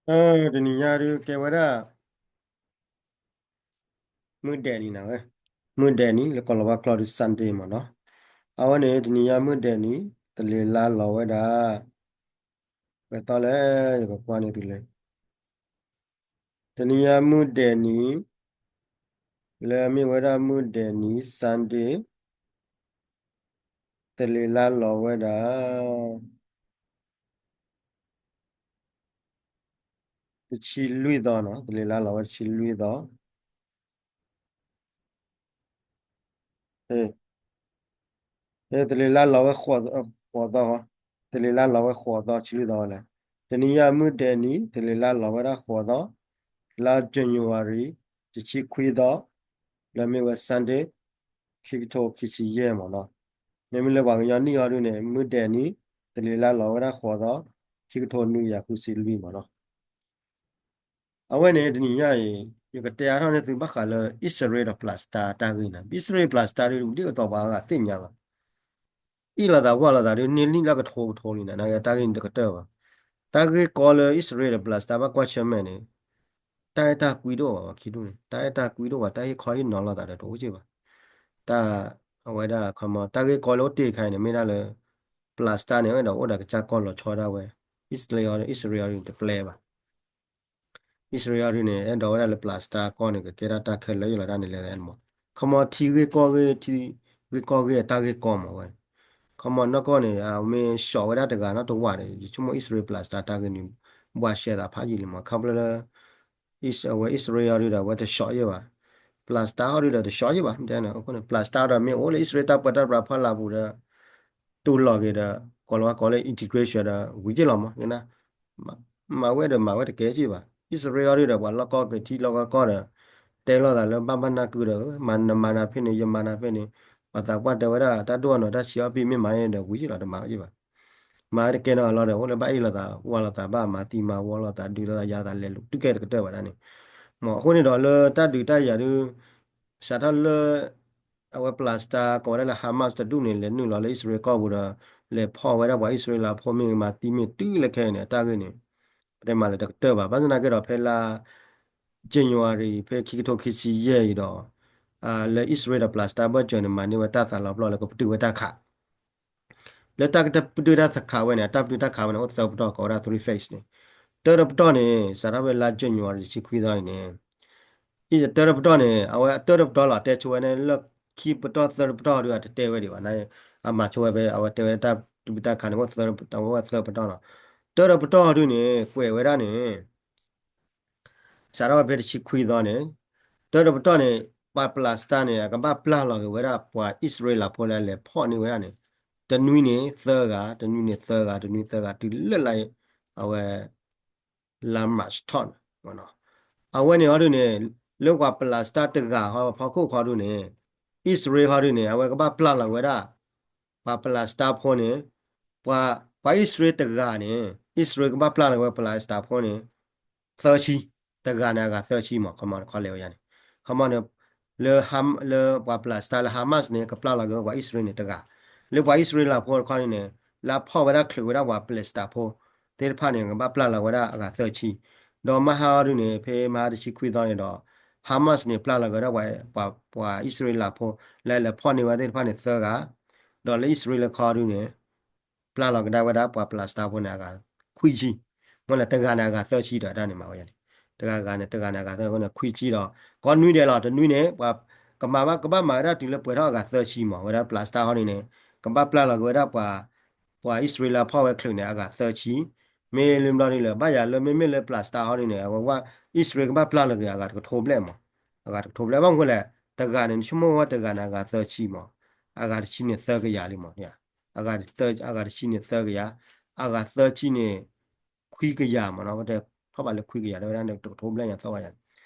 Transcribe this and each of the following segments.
တနံၤညါဒုးကဲဝဲဒၣ် မုၢ်ဒဲးနံၤနၤဝဲ, မုၢ်ဒဲးနံၤ လၢကိၤလၤဝါကျိာ်ဒုး Sunday မ့ၢ်နီၤ. အဝဲန့ၣ် တနံၤညါမုၢ်ဒဲးနံၤ သလ့ၤလါလီၤဝဲဒၣ် ပှဲၤသီလဲၣ် ယကကွၢ်န့ၢ်သုလဲၣ်. တနံၤညါမုၢ်ဒဲးနံၤ လၢအမ့ၢ်ဝဲဒၣ်မုၢ်ဒဲးနံၤ Sunday သလ့ၤလါလီၤဝဲဒၣ် တဆံလွံၢ်သီနီၤ, သလ့ၤလါလီၤဝဲတဆံလွံၢ်သီ. သလ့ၤလါလီၤဝဲဃိးသီ, သလ့ၤလါလီၤဝဲဃိးသီ ဆံလွံၢ်သီဝဲလဲၣ်. တနံၤညါမုၢ်ဒဲးနံၤ သလ့ၤလါလီၤဝဲဒၣ်ဃိးသီ, လါ January တဆံခွံသီ, လၢမ့ၢ်ဝဲ Sunday ခံကထိခံဆံယဲၢ်မ့ၢ်နီၤ. မ့မ့ၢ်လၢပှၤကညီနံၣ်အီၤဒုန့ၣ် မုၢ်ဒဲးနံၤ သလ့ၤလါလီၤဝဲဒၣ်ဃိးသီ, ခံကထိနွံကယၤဃုဆံလွံၢ်မ့ၢ်နီၤ. အဝဲန့ၣ်တနံၤညါအံၤ ယကတဲအါထီၣ်န့ၢ်သုဘၣ်ဃးလၢ အံၣ်စရ့လးဒီး Palestine တၢ်ဂ့ၢ်န့ၣ်, အံၣ်စရ့လး Palestine ဒ်သိးပှၤဂၤသ့ၣ်ညါလီၤ. အ့ၣ်လိာ်သးဝီလိာ်သးဒ်န့ၢ်လံလၢကထိကထိလံန့ၣ် နကတၢၢ်ဂ့ၢ်န့ၣ်တကတၢၢ်ဘၣ်. တၢ်ဂ့ၢ်ကီလၢအံၣ်စရ့လးဒီး Palestine ဘၣ်ကွၢ်ဆၢၣ်မဲာ်န့ၣ် တၢ်အဲၣ်တၢ်ကွံဒိၣ်ဘၣ် ပှၤခံဒူၣ်န့ၣ် တၢ်အဲၣ်တၢ်ကွံဒိၣ်ဘၣ် တၢ်ဟ့ၣ်ခီဟ့ၣ်နီၤလိာ်သးဒီးတအိၣ်က့ၢ်ဘၣ်. တၢ် အဝဲဒၣ် ခီမီ တၢ်ဂ့ၢ်ကီလၢအိၣ်တ့ၢ်ခါအံၤန့ၣ် မ့ၢ်ဒၣ်လၢ Palestine န့ၣ် အဲၣ်ဒိးအိၣ်ဒီးကစၢ်ကီၢ်လီၤဆီဒၣ်ဝဲ အံၣ်စရ့လး အံၣ်စရ့လးဒ်န့ၣ် တပျဲဘၣ်. အံၣ်စရ့လးဒ်န့ၣ် အဲၣ်ဒိးဝဲဒၣ်လၢ Palestine ကီၢ်န့ၣ် ကကဲထီၣ်တၢ်ခဲလၢာ်ယလီၤတၢ်န့ၣ်လဲၤမီၤ. ခီမီ ထံဂ့ၢ်ကီၢ်ဂ့ၢ် ထံဂ့ၢ်ကီၢ်ဂ့ၢ်အတၢ်ဂ့ၢ်ကီမီၤဝဲ. ခီမီနီၢ်ကီၢ်န့ၣ် အမ့ၢ် short ဝဲဒၣ်တဂၤနီတဝၤဒီး ယဆိကမိၣ်အံၣ်စရ့လး Palestine တၢ်ဂ့ၢ်န့ၣ် ဘှါရှဲသးဖးယံာ်လံမီၤ. ခီဖျိလၢ အဝဲအံၣ်စရ့လးဒ်ဒီး အဝဲတ short ယဲၢ်ဘၣ်. Palestine ဟီဒ်ဒီးတ short ယဲၢ်ဘၣ် တဲန့ၣ်အဃိန့ၣ် Palestine ဒီးမ့ၢ်အိၣ်လၢအံၣ်စရ့လးတၢ်ပၢတၢ်ပြးဖီလာ်ပူၤဒီး တူၢ်လိာ်က့ၤဒီး ကိးလီၤဝဲကိးလၢ integration ဒီး ဝံၤက့ၢ်လီၤမီၤ. မၤဝဲဒီးမၤဝဲတကဲက့ၢ်ဘၣ်. အံၣ်စရ့လးဒ်ဒီး ပှၤလီၢ်ကီၢ်က့ၤထံလီၢ်ကီၢ်ကီၢ်ဒီး တဲလိာ်သးလၢဘၣ်ဘၣ်နၢ်ကုဒီး မၤနမၤနၤဖဲန့ၣ် ယမၤနၤဖဲန့ၣ် ပှၤသးပှၢ်တဲဝဲဒၣ် တၢ်ဒိၣ်အနီၢ်တၢ်ဆံးအီၣ်ပံၣ်မ့ၢ်မၤန့ၣ်ဒီးဝံၤက့ၢ်လီၤ တမၤက့ၢ်ဘၣ်. မၤဝဲတကဲနီၤလီၤဒီး အိၣ်လၢဘၣ်အ့ၣ်လိာ်သး ဝါလိာ်သး ဘၣ်မၤသံမၤဝီလိာ်သး ဒုးလိာ်သးယၤသးလဲၤလူၤ တုၤကဲတကတၢၢ်ဘၣ်ဒၣ်န့ၣ်. မ့ၢ်အဃိန့ၣ်ဒီးလၢတၢ်ဒုးတၢ်ယၤဒုး စးထီၣ်လၢ အဝဲ Palestine ကိးဝဲဒၣ်လၢ Hamas တဒူၣ်န့ၣ် လဲၤနုာ်လီၤလၢအံၣ်စရ့လးကီၢ်ပူၤဒီး လဲၤဖီၣ်ဝဲဒၣ်ပှၤအံၣ်စရ့လးဖိမ့ၢ်ဂ့ၤ မၤသံမ့ၢ်တုၤလၢခဲအံၤန့ၣ် အတၢ်ဂ့ၢ်န့ၣ် ပတဲမၤလၢတကတၢၢ်ဘၣ်. ဘၣ်ဆၣ်သနာ်က့ဒီး ဖဲလါ January ဖဲခံကထိခံဆံယဲၢ်အံၤဒီး လၢအံၣ်စရ့လးဒီး Palestine ဘၢၣ်စၢၤန့ၣ် မၤန့ၢ်ဝဲတၢ်သးလီၤပျီၢ်လၢကပတုာ်ဝဲတၢ်ခး လၢတၢ်ကပတုာ်တၢ်ခးဝဲန့ၣ် အတၢ်ပတုာ်တၢ်ခးဝဲန့ၣ် အိၣ်သၢပတီၢ် ကိးဝဲဒၣ် three phase န့ၣ်. တၢတပတီၢ်န့ၣ် စးထီၣ်ဖဲလါ January တဆံခွံသီအံၤန့ၣ် အံၤတၢတပတီၢ်န့ၣ် အဝဲအတၢတပတီၢ်လီၤ တဲဆိဝဲန့ၣ်လၢခံပတီၢ်သၢပတီၢ်ဒုး အတတဲဝဲဒံးဘၣ်န့ၣ် အမၤဆိဝဲဖဲအဝဲတဲဝဲတၢ်ပတုာ်တၢ်ခးန့ၣ် အိၣ်သၢပတီၢ်လီၤ. တၢတပတီၢ်ဒုးန့ၣ် ကွဲးဝဲဒၣ်န့ၣ် စးထီၣ်ဖဲတဆံခွံသီန့ၣ် တၢတပတီၢ်န့ၣ် ပှၤ Palestine န့ၣ် အကဘၣ်ပျၢ်လီၤက့ၤဝဲဒၣ် ပှၤအံၣ်စရ့လးဖိလၢအလဲၤဖီၣ်န့ၢ်ဝဲဒၣ်န့ၣ် တနွံန့ၣ်သၢဂၤ တနွံန့ၣ်သၢဂၤ တနွံသၢဂၤ တုၤလၢလါ အဝဲ လါ March ထီၣ်န့ၣ် အဝဲန့ၣ်ဟီဒုးန့ၣ် လၢပှၤ Palestine တဂၤဟီဖီခိၣ်ခီဒုးန့ၣ် အံၣ်စရ့လးဟီဒုးန့ၣ် အဝဲကဘၣ်ပျၢ်လီၤက့ၤဝဲဒၣ် ပှၤ Palestine ဖိန့ၣ် ပှၤ ပှၤအံၣ်စရ့လးတဂၤန့ၣ် အံၣ်စရ့လးကဘၣ်ပျၢ်လီၤက့ၤဝဲ Palestine ဖိန့ၣ် သၢဆံ, တဂၤန့ၣ်အဂၤသၢဆံမး ခီမီတခီလဲၤဝဲယါန့ၣ် ခီမီန့ၣ် လၢ လၢပှၤ Palestine လၢ Hamas န့ၣ် ကပျၢ်လီၤက့ၤဝဲပှၤအံၣ်စရ့လးန့ၣ်တဂၤ, လၢပှၤအံၣ်စရ့လးဖိတခီန့ၣ် လၢအဖီၣ်ဝဲဒၣ်ချုးဝဲဒၣ်ပှၤ Palestine ဖိ သ့ၣ်တဖၣ်န့ၣ် ကဘၣ်ပျၢ်လီၤက့ၤဝဲဒၣ်အဂၤသၢဆံ, ဒီးမဟါအီၤဒုးန့ၣ် ဖဲမဟါတဆံခွံသီန့ၣ်ဒီး Hamas န့ၣ် ပျၢ်လီၤက့ၤဝဲဒၣ်ပှၤ ပှၤ ပှၤအံၣ်စရ့လးဖိ လၢလဲၤဖီၣ်န့ၢ်ဝဲသ့ၣ်တဖၣ်န့ၣ်သၢဂၤ, ဒီးလၢအံၣ်စရ့လးခီဒုးန့ၣ် ပျၢ်လီၤကဒါဝဲဒၣ်ပှၤ Palestine ဖိန့ၣ် အဂၤခွံဆံ, မ့ၢ်လၢတဂၤန့ၣ်အဂၤသၢဆံဒီးတၢ်န့ၣ်မၤဝဲယါန့ၣ်, တဂၤဂၤန့ၣ် တဂၤန့ၣ်အဂၤသၢဆံန့ၣ် ခွံဆံဒီး ကီနွံဒဲးလီၤ တနွံန့ၣ် ပှၤ ကမၤဘၣ် ကဘၣ်မၤဝဲဒၣ်တုၤလၢပှဲၤထီၣ်အဂၤသၢဆံမး ဝဲဒၣ် Palestine ဟီဒုးန့ၣ် ကဘၣ်ပျၢ်လီၤက့ၤဝဲဒၣ်ပှၤ ပှၤအံၣ်စရ့လးဖီၣ်ဝဲချုးန့ၣ် အဂၤသၢဆံ, မ့ၢ်လၢဘျီဒ်လဲၣ် ဘၣ်ယၤလၢမ့မ့ၢ်လၢ Palestine ဟီဒုးန့ၣ် အဝဲ အံၣ်စရ့လးကဘၣ်ပျၢ်လီၤက့ၤအဂၤတကထိဘျဲၣ်မး, အဂၤတကထိဘျဲၣ် ဘၣ်မနုၤလဲၣ် တဂၤန့ၣ် နဆိကမိၣ်ဝဲတဂၤန့ၣ် အဂၤသၢဆံမး, အဂၤတဆံန့ၣ်သၢကယၤလံမး အဂၤတဆံန့ၣ်သၢကယၤ, အဂၤသၢဆံန့ၣ် ခွံကယၤမးနီၤ, ဝဲတထီၣ်ဘးလၢခွံကယၤ တဲဝဲဒၣ်န့ၣ် တကထိဘျဲၣ်ညါသီၣ်ဝဲယါန့ၣ်,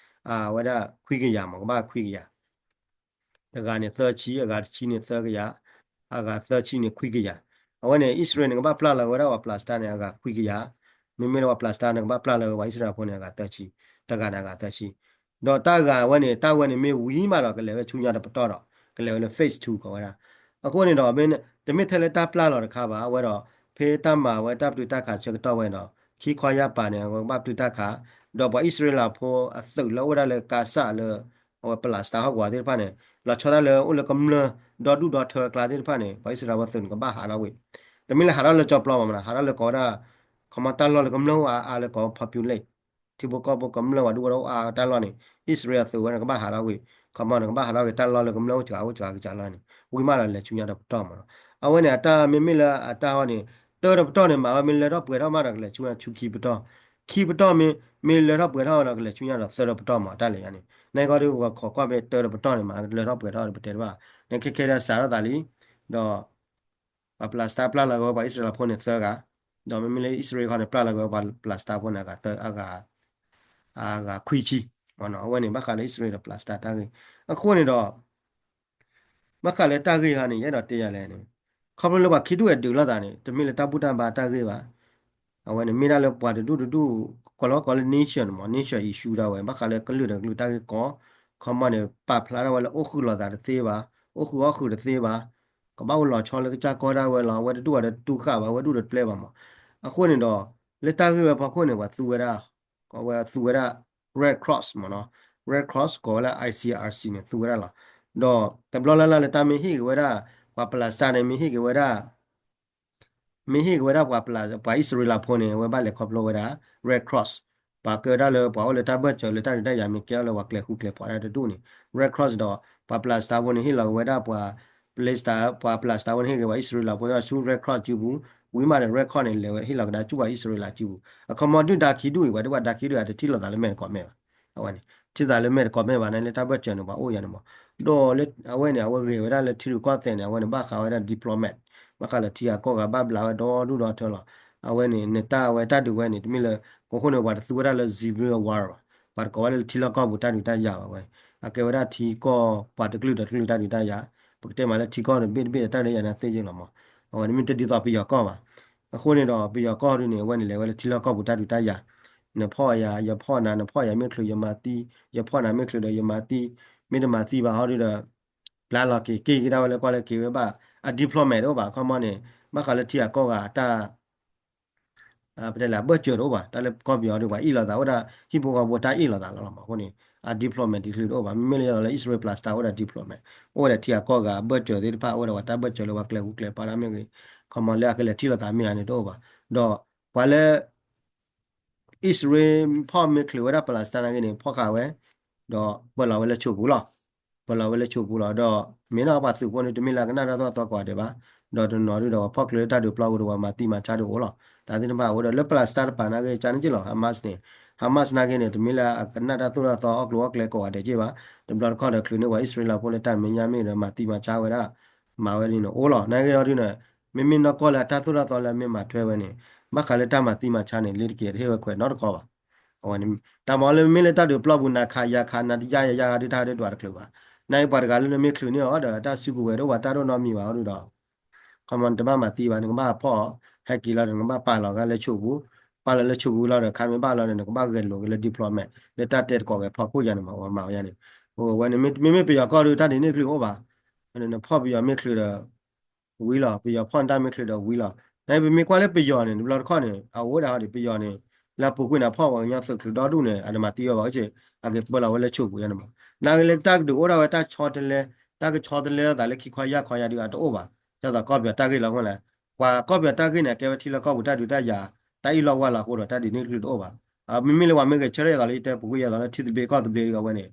အဝဲဒၣ်ခွံကယၤမး ကဘၣ်ခွံကယၤ, တဂၤန့ၣ်သၢဆံ, အဂၤတဆံန့ၣ်သၢကယၤ, အဂၤသၢဆံန့ၣ်ခွံကယၤ, အဝဲန့ၣ် အံၣ်စရ့လးန့ၣ် ကဘၣ်ပျၢ်လီၤက့ၤဝဲဒၣ်ပှၤ Palestine န့ၣ် အဂၤခွံကယၤ, မ့မ့ၢ်လၢပှၤ Palestine န့ၣ် ကဘၣ်ပျၢ်လီၤက့ၤပှၤအံၣ်စရ့လးဖိန့ၣ် အဂၤသၢဆံ, တဂၤန့ၣ်အဂၤသၢဆံ ဒီးတၢ်ဂၤဝဲန့ၣ် တၢ်ဝဲန့ၣ်မ့ၢ်ဝံၤမးဒီး ကလဲၤဝဲဆူညါတပတီၢ်ဒီး ကလဲၤဝဲလၢ phase two ကိးဝဲဒၣ်. အဃိန့ၣ်ဒီး တမ့ၢ်ထဲလၢတၢ်ပျၢ်လီၤတခါဘၣ်, အဝဲဒီး ဖဲတၢ်မၤဝဲတၢ်ပတုာ်တၢ်ခးဆၢကတီၢ်ဝဲဒီး ခံခွါယါပာ်န့ၣ် အဝဲကဘၣ်ပျုၢ်တၢ်ခး, ဒီးပှၤအံၣ်စရ့လးဖိအသုးလၢအိၣ်ဝဲဒၣ်လၢကါစၢ်လၢ အဝဲ Palestine ဟီၣ်ကဝီၤသ့ၣ်တဖၣ်န့ၣ် လီၤဆီဒၣ်လၢအိၣ်လၢကမျၢၢ် ဒီဒူၣ်ဒီထၢအကျါသ့ၣ်တဖၣ်န့ၣ် ပှၤအံၣ်စရ့လးဖိသုးန့ၣ် ကဘၣ်ဟးထီၣ်ဝံၤ, တမ့ၢ်လၢဟးထီၣ်လၢကၠီပျီမးမးနီၤ, ဟးထီၣ်လၢကိးဝဲဒၣ် ခီမီတၢ်လီၢ်လၢကမျၢၢ်အိၣ်အါအါလၢကိး populate ထံဖိကီၢ်ဖိကမျၢၢ်ဝဲဒူၣ်ဝဲဒၣ်အိၣ်အါတၢ်လီၢ်န့ၣ် အံၣ်စရ့လးသုးဝဲန့ၣ် ကဘၣ်ဟးထီၣ်ဝံၤ, ခီမီန့ၣ် ကဘၣ်ဟးထီၣ်က့ၤတၢ်လီၢ်လၢကမျၢၢ်အိၣ်စှၤအိၣ်စှၤကစၢ်လီၢ်န့ၣ် ဝံၤမးဒီးလဲၤဆူညါတပတီၢ်မးနီၤ. အဝဲန့ၣ် အတၢ်မ့မ့ၢ်လၢအတၢ်ဟီန့ၣ် တၢတပတီၢ်န့ၣ် မၤဝဲမ့ၢ်လၢထီၣ်ပှဲၤထီၣ်မးဒီး ကလဲၤဆူညါဆူခံပတီၢ်, ခံပတီၢ်မ့ၢ် မ့ၢ်လၢထီၣ်ပှဲၤထီၣ်ဒီး ကလဲၤဆူညါဒီးသၢတပတီၢ်မး တၢ်လဲၤညါန့ၣ် နကီဒုးပကခိးကွၢ်ဖဲတၢတပတီၢ်န့ၣ် မၤလၢထီၣ်ပှဲၤထီၣ်ဒီးပတဲတဘၣ်, နခဲခဲဒၣ်စးထီၣ်သးလံ, ဒီး ပှၤ Palestine ပျၢ်လီၤက့ၤဝဲပှၤအံၣ်စရ့လးဖိန့ၣ်သၢဂၤ, ဒီးမ့မ့ၢ်လၢအံၣ်စရ့လးခီန့ၣ် ပျၢ်လီၤက့ၤဝဲပှၤ Palestine ဖိန့ၣ် အဂၤသၢ အဂၤ အဂၤခွံဆံ, အဝဲန့ၣ်ဘၣ်ဃးလၢအံၣ်စရ့လးဒီး Palestine တၢ်ဂ့ၢ်, အဃိန့ၣ်ဒီး ဘၣ်ဃးလၢတၢ်ဂ့ၢ်ဟီန့ၣ် ယအဲၣ်ဒိးတဲယၤလဲၣ်န့ၣ်, ခီဖျိလၢပှၤခံဒူၣ်အဲၣ်ဒုးလိာ်သးန့ၣ် တမ့ၢ်လၢတၢ်ဘူၣ်တၢ်ဘါတၢ်ဂ့ၢ်ဘၣ်, အဝဲန့ၣ်မ့ၢ်ဒၣ်လၢပှၤတဒူၣ်တဒူၣ် ကိးလီၤကိးလၢ nation မး nation issue ဒၣ်ဝဲ ဘၣ်ဃးလၢကလုာ်တကလုာ်တၢ်ဂ့ၢ်ကီ, ခီမီန့ၣ် ပာ်ဖျါထီၣ်ဝဲလၢအိၣ်ဃုာ်လိာ်သးတသ့ဘၣ်, အိၣ်ဃုာ်အီၣ်ဃုာ်တသ့ဘၣ်, ကဘၣ်အိၣ်လီၤဆီလၢကစၢ်ကီၢ်ဒၣ်ဝဲလီၤ, အဝဲတဒူၣ်အီၤတတူၢ်ဃာ်ဘၣ်, အဝဲဒူၣ်တပျဲဘၣ်မး, အဃိန့ၣ်ဒီး လၢတၢ်ဂ့ၢ်ဝဲဖီခိၣ်န့ၣ် ပှၤသူဝဲဒၣ် အဝဲသူဝဲဒၣ် Red Cross မးနီၤ, Red Cross ကိးလၢ I C R C န့ၣ် သူဝဲဒၣ်လီၤ, ဒီးတဘျီလၢ်လၢ်လၢတၢ်မ့ၢ်ဟ့ၣ်က့ၤဝဲဒၣ် ပှၤ Palestine န့ၣ် မ့ၢ်ဟ့ၣ်က့ၤဝဲဒၣ် မ့ၢ်ဟ့ၣ်က့ၤဝဲဒၣ်ပှၤ ပှၤအံၣ်စရ့လးဖိန့ၣ် အဝဲဘၣ်လဲၤခီဖျိဝဲဒၣ် Red Cross, ပှၤကဲဝဲဒၣ်လၢပှၤအိၣ်လၢတၢ်ဘၢၣ်စၢၤလၢတၢ်ဒုးတၢ်ယၤမ့ၢ်ကဲထီၣ်လၢပှၤကျဲၤဃူကျဲၤဖိးတၢ်တဒူၣ်န့ၣ် Red Cross ဒီး ပှၤ Palestine ဖိန့ၣ် ဟ့ၣ်လီၤက့ၤဝဲဒၣ်ပှၤ Palestine ပှၤ Palestine ဖိန့ၣ် ဟ့ၣ်က့ၤပှၤအံၣ်စရ့လးဖိဆူ Red Cross စုပူၤ, ဝံၤမးဒီး Red Cross န့ၣ် လဲၤဝဲဟ့ၣ်လီၤကဒါဆူပှၤအံၣ်စရ့လးစုပူၤ, အခီမီဒုၣ်ဒါခံဒူၣ်အံၤ ပှၤဒုၣ်ပှၤဒါခံဒူၣ်အံၤ တထံၣ်လိာ်သးလၢမဲာ်တကိးမဲာ်ဘၣ်, အဝဲန့ၣ် ထံၣ်သးလၢမဲာ်တကိးမဲာ်ဘၣ်န့ၣ် လၢတၢ်ဘၢၣ်စၢၤန့ၣ် ပှၤအိၣ်ယၤန့ၣ်မး, ဒီးလၢအဝဲန့ၣ် အဝဲဂ့ၤဝဲဒၣ်လၢထံရူၢ်ကီၢ်သဲးန့ၣ် အဝဲန့ၣ် ဘၣ်ဃးဝဲဒၣ် diplomat, ဘၣ်ဃးလၢထံဂၤကီၢ်ဂၤဘၣ်ဘျးဝဲဒီဒူၣ်ဒီထၢလီၤ, အဝဲန့ၣ် နတၢ်ဝဲတၢ်ဒုးဝဲန့ၣ် တမ့ၢ်လၢ ကဃိန့ၣ် ပှၤတသူဝဲဒၣ်လၢ civil war ဘၣ်, ပှၤတကိးဝဲလၢထံလီၢ်ကီၢ်ပူၤတၢ်ဒုးတၢ်ယၤဘၣ်ဝဲ, အကဲဝဲဒၣ်ထံကီၢ်ပှၤတကလုာ်ဒီးတကလုာ်တၢ်ဒုးတၢ်ယၤ, ပကတဲမးလၢထံကီၢ်တဘ့ၣ်တဘ့ၣ်တၢ်ဒုးတၢ်ယၤန့ၣ်သ့ယ့ၢ်လီၤမး, အဝဲန့ၣ်မ့ၢ်တဒ်သိးပယီၤကီၢ်ဘၣ်, အဃိန့ၣ်ဒီးပယီၤကီၢ်ဒုးန့ၣ် အဝဲန့ၣ်လဲၤဝဲလၢထံလီၢ်ကီၢ်ပူၤတၢ်ဒုးတၢ်ယၤ, နဖီၣ်ယၤ ယဖီၣ်နၤ နဖီၣ်ယၤမ့ၢ်ချုးယမၤသံ, ယဖီၣ်နၤမ့ၢ်ချုးဒီးယမၤသံ, မ့ၢ်တမၤသံဘၣ်ဟီဒုဒီး ပျၢ်လီၤက့ၤက့ၤကဒါဝဲလၢကွၢ်လၢက့ၤဝဲဘၣ်, အ diplomat တအိၣ်ဘၣ် ခီမီန့ၣ်, ဘၣ်ဃးလၢထံဂၤကီၢ်ဂၤအတၢ် ပတဲလၢအဘၢၣ်စၢၤတအိၣ်ဘၣ်, တၢ်လၢကီၢ်ပယီၤဒီးပှၤအ့ၣ်လိာ်သးအိၣ်ဒၣ် ဟံၣ်ဖိဃီဖိတၢ်အ့ၣ်လိာ်သးလီၤလီၤမး, အဃိန့ၣ် အ diplomat တချုးတအိၣ်ဘၣ်, မ့မ့ၢ်လၢယသးလၢ Israel Palestine အိၣ်ဒၣ် diplomat, အိၣ်ဝဲဒၣ်ထံဂၤကီၢ်ဂၤအဘၢၣ်စၢၤသ့ၣ်တဖၣ် အိၣ်ဝဲဒၣ်ပှၤတၢ်ဘၢၣ်စၢၤလၢပှၤကျဲၤဃူကျဲၤဖိးတၢ်မ့ၢ်ဂ့ၤ, ခီမီလၢအကလဲၤထံၣ်လိာ်သးမ့ၢ်ဧါန့ၣ်တအိၣ်ဘၣ်, ဒီးပှၤလၢ အံၣ်စရ့လးဖီၣ်မ့ၢ်ချုးဝဲဒၣ် Palestine နာ်က့န့ၣ် ဖီၣ်ဃာ်ဝဲ, ဒီးပၢလီၤဝဲလၢဆိးပူၤလီၤ. ပၢလီၤဝဲလၢဆိးပူၤလီၤ. ဒီးမ့ၢ်နီၢ်ပှၤသုးဖိန့ၣ် တမ့ၢ်လၢအကနၣ်တၢ်သိၣ်တၢ်သီကိးဂၤဒဲးဘၣ်. ဒီးတနီၤဒုဒီးပှၤဖီၣ်ချုးလၢတၢ်ဒုးပျီပူၤဒီးပှၤမၤသံမၤဆါဒုအိၣ်လီၤ. တၢ်သ့ၣ်တဖၣ်အိၣ်ဒီးလၢ Palestine တပၤနာ်က့ ကန့ၣ်က့လီၤ Hamas န့ၣ်, Hamas နာ်က့န့ၣ် တမ့ၢ်လၢအကနၣ်တၢ်သိၣ်တၢ်သီအီၣ်ကျိၤအီၣ်ကျဲကိးဂၤဒဲးက့ဘၣ်. တဘျီတခီၣ်ဒီးချုးန့ၢ်ပှၤအံၣ်စရ့လးဖိလၢတၢ်မဲာ်ညါမ့ၢ်ဒီးမၤသံမၤဆါဝဲဒၣ် မၤဝဲဒ်န့ၣ်အိၣ်လီၤ. နာ်က့ဒီးဒုန့ၣ် မ့မ့ၢ်နီၢ်ကီၢ်လၢအတၢ်သိၣ်တၢ်သီလၢအမ့ၢ်မၤထွဲဝဲန့ၣ် ဘၣ်ဃးလၢတၢ်မၤသံမၤဆါန့ၣ် လ့ၤတက့ၤတဟ့ၣ်ဝဲခွဲးနီတခီဘၣ်. အဝဲန့ၣ် တၢ်မၤလၢမ့မ့ၢ်လၢတၢ်ဒုးပျီပူၤ နၤခးယၤခး နၤတယါယၤယါဂၤဒုတၢ်ဟးဒုးဒွးတချုးဘၣ်. နာ်က့ပှၤတဂၤလၢနမ့ၢ်ချုးန့ၢ်အီၤဒီး တၢ်စုကဝဲၤတအိၣ်ဘၣ် တၢ်ဒိၣ်နီတမံၤဘၣ်အီၤဒုဒီး ခီမီနတဘၣ်မၤသံဘၣ် နကဘၣ်ဖီၣ် ဟဲက့ၤလီၤဒီး နကဘၣ်ပာ်လီၤဂၤလၢဆိးပူၤ, ပာ်လီၤလၢဆိးပူၤလီၤဒီး ခါမ့ၢ်ဘၣ်လီၤဒီး နကဘၣ်ဂဲၤလိာ်က့ၤလၢ diplomat လၢတၢ်တဲတကိးဝဲဖီခိၣ်ယါန့ၣ်မး ဝဲမၤဝဲယါန့ၣ်. အဝဲန့ၣ် မ့မ့ၢ်ပယီၤကီၢ်ဒု တၢ်ဒ်န့ၣ်တချုးအိၣ်ဘၣ်. နဖီၣ်ပယီၤမ့ၢ်ချုးဒီး ဝံၤလီၤ, ပယီၤဖီၣ်နတၢ်မ့ၢ်ချုးဒီးဝံၤလီၤ. နာ်က့ပမ့ၢ်ကွၢ်လၢပယီၤန့ၣ် တဘျီတခီၣ်န့ၣ် အအိၣ်ဒၣ်ဟီဒ်ပယီၤန့ၣ် လၢအပူၤကွံာ်န့ၣ် ဖီၣ်ပှၤကညီသုးချုးဒီဒူၣ်န့ၣ် အတမၤသံဝဲဘၣ် အိၣ်က့ၤ အက့ၤပၢလီၤဝဲလၢဆိးပူၤယါန့ၣ်မး. နာ်က့လၢတၢ်ကဒုးအိၣ်ဒၣ်ဝဲတၢ်ဆီတလဲ တၢ်ကဆီတလဲလိာ်သးလၢခံခီယါခီယါဒု အတအိၣ်ဘၣ်. ဒ်သိးကီၢ်ပယီၤတၢ်ဂ့ၢ်လီၤမ့ၢ်လဲၣ်. ပှၤကီၢ်ပယီၤတၢ်ဂ့ၢ်န့ၣ် အကဲဝဲထံလီၢ်ကီၢ်ပူၤတၢ်ဒုးတၢ်ယၤ တၢ်အ့ၣ်လိာ်ဝါလိာ်အဃိဒီး တၢ်ဒ်န့ၣ်တချုးတအိၣ်ဘၣ်. မ့မ့ၢ်လၢပှၤမ့ၢ်ဂဲၤဆၢထၢၣ်ဒ်သိးလၢယတဲပူၤကွံာ်ယါသိးလၢထံသဘျ့ကီၢ်သဘျ့ဒ်အဝဲန့ၣ်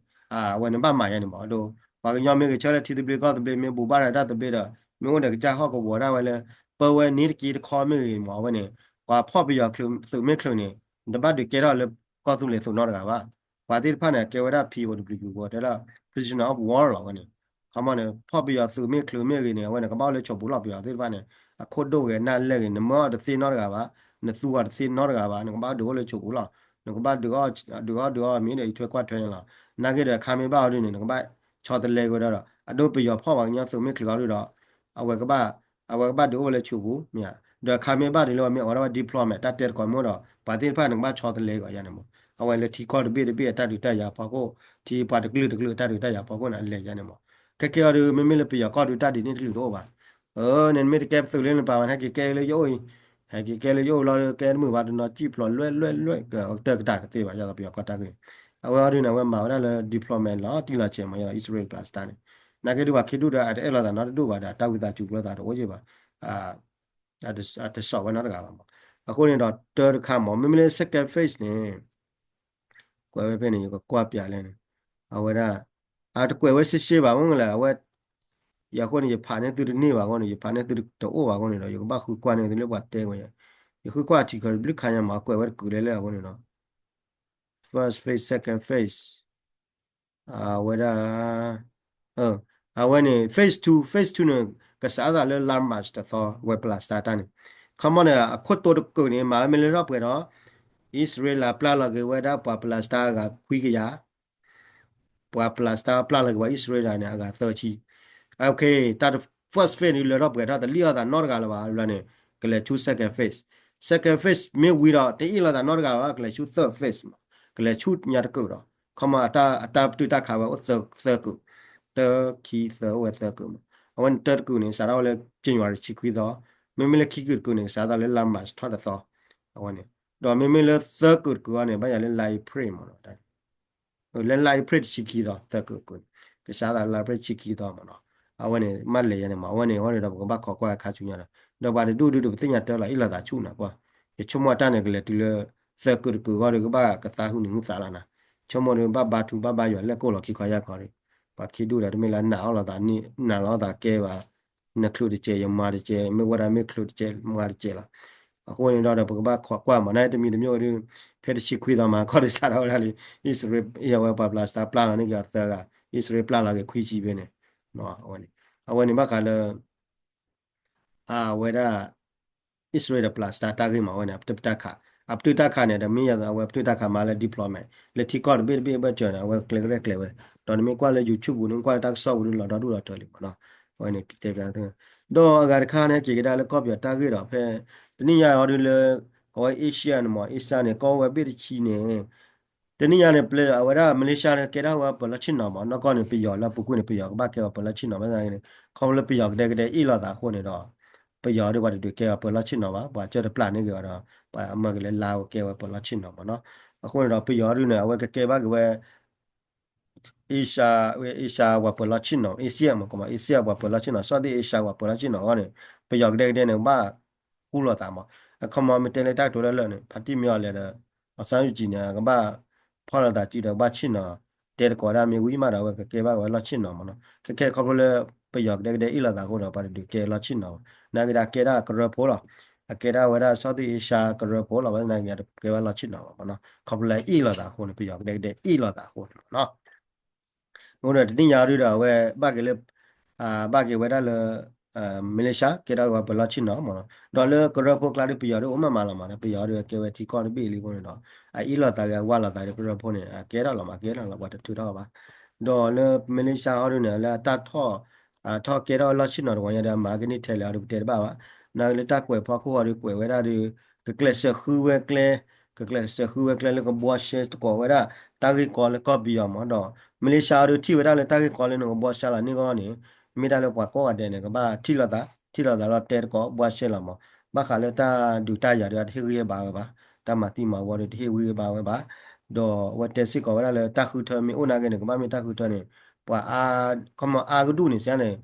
အဝဲန့ၣ်ဘၣ်မၤယါန့ၣ်မး ဒီး ပှၤကညီမ့ၢ်ဂဲၤဆၢထၢၣ်လၢထံသဘျ့ကီၢ်သဘျ့ မ့ၢ်ဘူးဘၣ်ဒီးတၢ်သဘျ့ဒီး မ့ၢ်အိၣ်ဒီးကစၢ်ဟီၣ်ကဝီၤဒၣ်ဝဲလၢ ပၢဝဲန့ၣ်တက့တခီမ့ၢ်ဂ့ၤမး အဝဲန့ၣ် ပှၤဖီၣ်ပယီၤချုးသုးမ့ၢ်ချုးန့ၣ် နတဘၣ်ဒုးကဲထီၣ်လၢကီၢ်သူလ့ၤသုးနီတဂၤဘၣ်. ပှၤသ့ၣ်တဖၣ်န့ၣ် အကဲဝဲဒၣ် P O W ဝဲတဲလၢ prisoner of war လီၤဝဲန့ၣ်. ခီမီန့ၣ် ဖီၣ်ပယီၤသုးမ့ၢ်ချုးမ့ၢ်ဂ့ၤန့ၣ် အဝဲန့ၣ် ကဘၣ်အိၣ်လၢဆိးပူၤလီၤ ပယီၤသ့ၣ်တဖၣ်န့ၣ် အခိၣ်ဒိၣ်ဂဲၤနၢ်လဲၢ်ဂ့ၤ နမၢအီၤတသ့နီတဂၤဘၣ်, နသူအီၤတသ့နီတဂၤဘၣ်, နကဘၣ်ဒုးအိၣ်လၢဆိးပူၤလီၤ. နကဘၣ်ဒုးအီၣ်ဒုးအီၣ်မ့ၢ်ဒီးအံးထွဲကွၢ်ထွဲန့ၣ်လီၤ. နာ်က့ဒီးခါမ့ၢ်ဘၣ်အီၤဒုန့ၣ် နကဘၣ်ဆီတလဲက့ၤဝဲဒၣ်ဒီး အဒိပယီၤဖီၣ်ပှၤကညီသုးမ့ၢ်ချုးအီၤဒုဒီး အဝဲကဘၣ် အဝဲကဘၣ်ဒုးအိၣ်ဝဲလၢဆိးပူၤ မ့ၢ်ဧါ. ဒီးခါမ့ၢ်ဘၣ်ဒုးလၢပှၤမ့ၢ်အိၣ်ဒၣ်ဝဲ diplomat တၢ်တဲတကိးမ့ၢ်ဒီး ပှၤသ့ၣ်တဖၣ်န့ၣ် ကဘၣ်ဆီတလဲက့ၤအီၤယါန့ၣ်မး. အဝဲလၢထံကီၢ်တဘ့ၣ်တဘ့ၣ်အတၢ်ဒုးတၢ်ယၤဖီခိၣ် ထံပှၤတကလုာ်တကလုာ်အတၢ်ဒုးတၢ်ယၤဖီခိၣ်န့ၣ် အလဲၤယါန့ၣ်မး. ခဲကဲအီၤဒု မ့မ့ၢ်လၢပယီၤကီၢ်ဒုတၢ်ဒ်န့ၣ်တကလုာ်တအိၣ်ဘၣ်. အၢ နမ့ၢ်တကဲပသုးလၢနပာ်ဝဲဟဲက့ၤကဲလၢယအိၣ်အံၤ ဟဲက့ၤကဲလၢယအိၣ်လီၤ ကဲတမုာ်ဘၣ်တနီၤ စံၣ်ဖျိးလွဲၢ်လွဲၢ်လွဲၢ် ကတၢၢ်ကတၢၢ်တသ့ဘၣ် ယသးပယီၤကီၢ်တၢ်ဂ့ၢ်, အဝဲအီၤဒုန့ၣ် အဝဲမၤဝဲဒၣ်လၢ deployment လီၤတံၢ်လီၤဆဲးမး ယသး Israel ပျၢ်စတါန့ၣ်, နာ်က့ဒုးပှၤခံဒူၣ်ဒီး အတအဲၣ်လိာ်သးနီတဒူၣ်ဘၣ်ဒီး တၢ်ဝံသးစူၤကျိသးတအိၣ်ယ့ၢ်ဘၣ်, တစိာ်ဝဲနီတဂၤဘၣ်မး, အဃိန့ၣ်ဒီးတၢတခါမး မ့မ့ၢ်လၢ second phase န့ၣ် ကွဲးဝဲဖဲန့ၣ် ယကကွၢ်ပျးလဲၣ်န့ၣ်, အဝဲဒၣ် အတကွဲးဝဲရှဲရှဲဘၣ်မ့ၢ်လဲၣ် အဝဲ ယၤအဃိန့ၣ် ယဖးန့ၢ်သုတန့ၢ်ဘၣ်အဃိန့ၣ် ယဖးန့ၢ်သုတအိၣ်ဘၣ်အဃိန့ၣ်ဒီး ယကဘၣ်ဃုကွၢ်န့ၢ်သုလၢပှၤတဲဝဲ, ယဃုကွၢ်ထံခၢးတဘျုးခါညါမး ကွဲးဝဲတကုာ်လဲၣ်လဲၣ်အဃိန့ၣ်ဒီး first phase second phase အဝဲဒၣ် အဝဲန့ၣ် phase two phase two န့ၣ် ကစးထီၣ်သးလၢလါ March တသီ ဝဲပျၢ်စတါတၢ်န့ၣ်, ခီမီန့ၣ် အခိၣ်တိတကုာ်န့ၣ် မၤဝဲမ့ၢ်လၢထီၣ်ပှဲၤဒီး အံၣ်စရ့လးပျၢ်လီၤက့ၤဝဲဒၣ်ပှၤ Palestine အဂၤခွံကယၤ, ပှၤ Palestine ပျၢ်လီၤက့ၤပှၤအံၣ်စရ့လးန့ၣ် အဂၤသၢဆံ, တၢ် first phase န့ၣ် လၢထီၣ်ပှဲၤထီၣ် တလံၣ်အီၣ်သးနီတဂၤလၢၤဘၣ် လၢန့ၣ် ကလဲၤဆူ second phase, second phase မ့ၢ်ဝံၤဒီး တအ့ၣ်လိာ်သးနီတဂၤဘၣ် ကလဲၤဆူ third phase မး, ကလဲၤဆူညါတကုာ်ဒီး ခီမီအတၢ်ပတုာ်တၢ်ခးဝဲအိၣ်သၢကုာ်, တၢ ခံ သၢ အိၣ်ဝဲသၢကုာ်မး, အဝဲန့ၣ်တၢတကုာ်န့ၣ် စးထီၣ်ဝဲလၢ January တဆံခွံသီ, မ့မ့ၢ်လၢခံကုာ်တကုာ်န့ၣ် ကစးထီၣ်သးလၢလါ March ထီၣ်တသီ, အဝဲန့ၣ်, ဒီးမ့မ့ၢ်လၢသၢကုာ်တကုာ်အံၤန့ၣ် ဘၣ်ယၤလၢလါ April မးနီၤ လၢလါ April တဆံခံသီ သၢကုာ်တကုာ်န့ၣ် ကစးထီၣ်သးလါ April တဆံခံသီမးနီၤ, အဝဲန့ၣ် မ့ၢ်လဲၤယၤန့ၣ်မး အဝဲန့ၣ် အဝဲန့ၣ်ဒီးပကဘၣ်ခိးကွၢ်ခါဆူညါဒီး ဒီးပှၤတဒူၣ်ဒုးဒီး ပသ့ၣ်ညါတၢ်လီၤ အ့ၣ်လိာ်သးဆူနၤကွၢ်, ယဆိကမိၣ်အတၢ်န့ၣ် ကလဲၤတုၤလၢ သၢကုာ်တကုာ်အဂီၢ်ဒီး ကဘၣ်ကသးဟုနုာ်ဟုသးလီၤနၤ, ဆိကမိၣ်ဒီး ဘၣ်ဘါထုဘၣ်ဘါယွၤလဲၣ်ကိၣ်လီၤခံခီယၢ်ခီဒီး ပှၤခံဒူၣ်ဒီးတမ့ၢ်လၢနးအီၣ်လိာ်သးန့ၣ် နးလီၤသးကဲဘၣ်, နချုးတကဲး ယမၤတကဲး မ့ၢ်ဝဲဒၣ်မ့ၢ်ချုးတကဲး မၤတကဲးလီၤ. အဃိန့ၣ်ဒီး ပကဘၣ်ခိးကွၢ်မး နတမံၤတမံၤဒီး ဖဲတဆံခွံသီမး ခီၣ်ဒုးစးထီၣ်ဝဲဒၣ်လံ အံၣ်စရ့လး အဝဲပှၤ Palestine ပျၢ်လီၤန့ၢ်က့ၤအီၤသၢဂၤ, အံၣ်စရ့လးပျၢ်လီၤက့ၤခွံဆံဖဲန့ၣ်, အဝဲန့ၣ်ဘၣ်ဃးလၢ အဝဲဒၣ် အံၣ်စရ့လးဒီး Palestine တၢ်ဂ့ၢ်မး အဝဲန့ၣ် အပတုာ်တၢ်ခး, အပတုာ်တၢ်ခးန့ၣ် တမ့ၢ်ယၤအဝဲပတုာ်တၢ်ခးမးလၢ deployment လၢထံကီၢ်တဘ့ၣ်တဘ့ၣ်အဘၢၣ်စၢၤန့ၣ် အဝဲကျဲကရဲၣ်ကျဲၤဝဲ, ဒီးနမ့ၢ်ကွၢ်လၢ YouTube ပူၤ နကွၢ်လၢတၢ်ကစီၣ်ပူၤဒီးလီၤဒီဒူၣ်လီၤထၢလံမးနီၤ, အဝဲန့ၣ်တဲပျး, ဒီးအဂၤတခါန့ၣ် က့ၤကဒါလၢကီၢ်ပယီၤတၢ်ဂ့ၢ်ဒီး ဖဲ တနံၣ်ညါအံၤဒီးလၢ ကဝဲ Asia န့ၣ်မး Asia န့ၣ် ကီၢ်ဝဲဘ့ၣ်တဆံန့ၣ် တနံၣ်ညါန့ၣ် ပျဲအဝဲဒၣ် Malaysia န့ၣ် ကဲထီၣ်ဝဲပၢၤလီၢ်ဆ့ၣ်နီၤမး နီၢ်ကီၢ်န့ၣ် ပယီၤလၢအပူၤကွံာ်န့ၣ် ပယီၤကဘၣ်ကဲဝဲပၢၤလီၢ်ဆ့ၣ်နီၤ ဘၣ်ဆၣ်န့ၣ် ခီဖျိလၢပယီၤကဒဲကဒဲအ့ၣ်လိာ်သးအဃိန့ၣ်ဒီး ပယီၤဒုးပှၤတဒုးကဲဝဲပၢၤလီၢ်ဆ့ၣ်နီၤဘၣ် ပှၤကၢတပျၢ်န့ၢ်က့ၤအီၤဒီး ပှၤမၢက့ၤလၢလါဝဲကဲဝဲပၢၤလီၢ်ဆ့ၣ်နီၤမးနီၤ, အဃိန့ၣ်ဒီးပယီၤဒုးန့ၣ် အဝဲကကဲဘၣ်က့ၤဝဲ Asia Asia ပှၤပၢၤလီၢ်ဆ့ၣ်နီၤ Asia မး ကမး Asia ပှၤပၢၤလီၢ်ဆ့ၣ်နီၤ Southeast Asia ပှၤပၢၤလီၢ်ဆ့ၣ်နီၤအဂီၢ်န့ၣ် ပယီၤကဒဲကဒဲန့ၣ် ကဘၣ်ကူလိာ်သးမး, အခီမီမ့ၢ်တဲလၢတၢ်ကတိၤလၢလၢာ်န့ၣ် ဖါတံၢ်မ့ၢ်အီၤလဲၤဒီး အောင်ဆန်းစုကြည်န့ၣ် ကဘၣ်ဖီၣ်လိာ်သးစုဒီးကဘၣ်ဆ့ၣ်နီၤ တဲသကိးဒၣ်မ့ၢ်ဝံၤမးဒီး အဝဲကကဲဘၣ်က့ၤဝဲလီၢ်ဆ့ၣ်နီၤမးနီၤ, ခဲခဲခီဖျိလၢ ပယီၤကဒဲကဒဲအ့ၣ်လိာ်သးအဃိဒီး ပှၤတဒုးကဲလီၢ်ဆ့ၣ်နီၤဘၣ်, နာ်က့ဒီးကဲဒၣ်ကရၢဖိလီၤ, အကဲဒၣ်ဝဲဒၣ် Southeast Asia ကရၢဖိလီၤ, ဘၣ်ဆၣ်နာ်က့ဒီးတကဲဘၣ်လီၢ်ဆ့ၣ်နီၤဘၣ်မးနီၤ, ခီဖျိလၢအ့ၣ်လိာ်သးအဃိန့ၣ် ပယီၤကဒဲကဒဲအ့ၣ်လိာ်သးအဃိန့ၣ်မးနီၤ အဃိဒီးတနံၣ်ညါအံၤဒီး အဝဲဘၣ်က့ၤလၢ ဘၣ်က့ၤဝဲဒၣ်လၢ Malaysia ကဲထီၣ်ဝဲပၢၤလီၢ်ဆ့ၣ်နီၤမးနီၤ, ဒီးလၢကရၢဖိကျါဒီး ပယီၤဒီးအိၣ်မးမးလီၤမးနီၤ, ပယီၤဒီးကဲဝဲထံကီၢ်တဘ့ၣ်လံအဃိန့ၣ်ဒီး အအ့ၣ်လိာ်သးဂ့ၤ အဝၢ်လိာ်သးဒီးကရၢဖိန့ၣ် အကဲထီၣ်လီၤမး ကဲထီၣ်လီၤ ပှၤတထုးထီၣ်ဘၣ်, ဒီးလၢ Malaysia ဟီဒုးန့ၣ် လၢအတၢ်ထီၣ် ထီၣ်ကဲထီၣ်လီၢ်ဆ့ၣ်နီၤတဂီၤညါဒီး အမၤကန့ၢ်ထဲလဲၣ်ဟီဒုး ပတဲတဘၣ်ဘၣ်, နာ်က့လၢတၢ်ကွဲးဖီခိၣ်ဟီဒုး ကွဲးဝဲဒၣ်ဒီး ကကျဲးစၢးဃုဝဲကျဲ ကကျဲးစၢးဃုဝဲကျဲလၢကဘှီရှဲသကိးဝဲဒၣ် တၢ်ဂ့ၢ်ကီလၢကီၢ်ပယီၤမးဒီး Malaysia အံၤဒုးထံၣ်ဝဲဒၣ်လၢတၢ်ဂ့ၢ်ကီလၢနကဘှီရှဲလီၤန့ၢ်ဂီၢ်န့ၣ် မ့ၢ်ဒၣ်လၢပှၤကိးဂၤဒဲးန့ၣ် ကဘၣ်ထံၣ်လိာ်သး ထံၣ်လိာ်သးလီၤတဲသကိးဘှီရှဲလီၤမး, ဘၣ်ဃးလၢတၢ်ဒုးတၢ်ယၤဒီး အတဟ့ၣ်ဂံၢ်ဟ့ၣ်ဘါဝဲဘၣ်, တၢ်မၤသံမၤဝီဒီးတဟ့ၣ်ဂံၢ်ဟ့ၣ်ဘါဝဲဘၣ်, ဒီးအဝဲတဲစ့ၢ်ကီးဝဲဒၣ်လၢတၢ်ဃုထၢမ့ၢ်အိၣ်နာ်က့န့ၣ် ကဘၣ်မ့ၢ်တၢ်ဃုထၢန့ၣ် ပှၤအါ ခီမီအါကဒူၣ်န့ၣ်စ့ၢ်န့ၣ်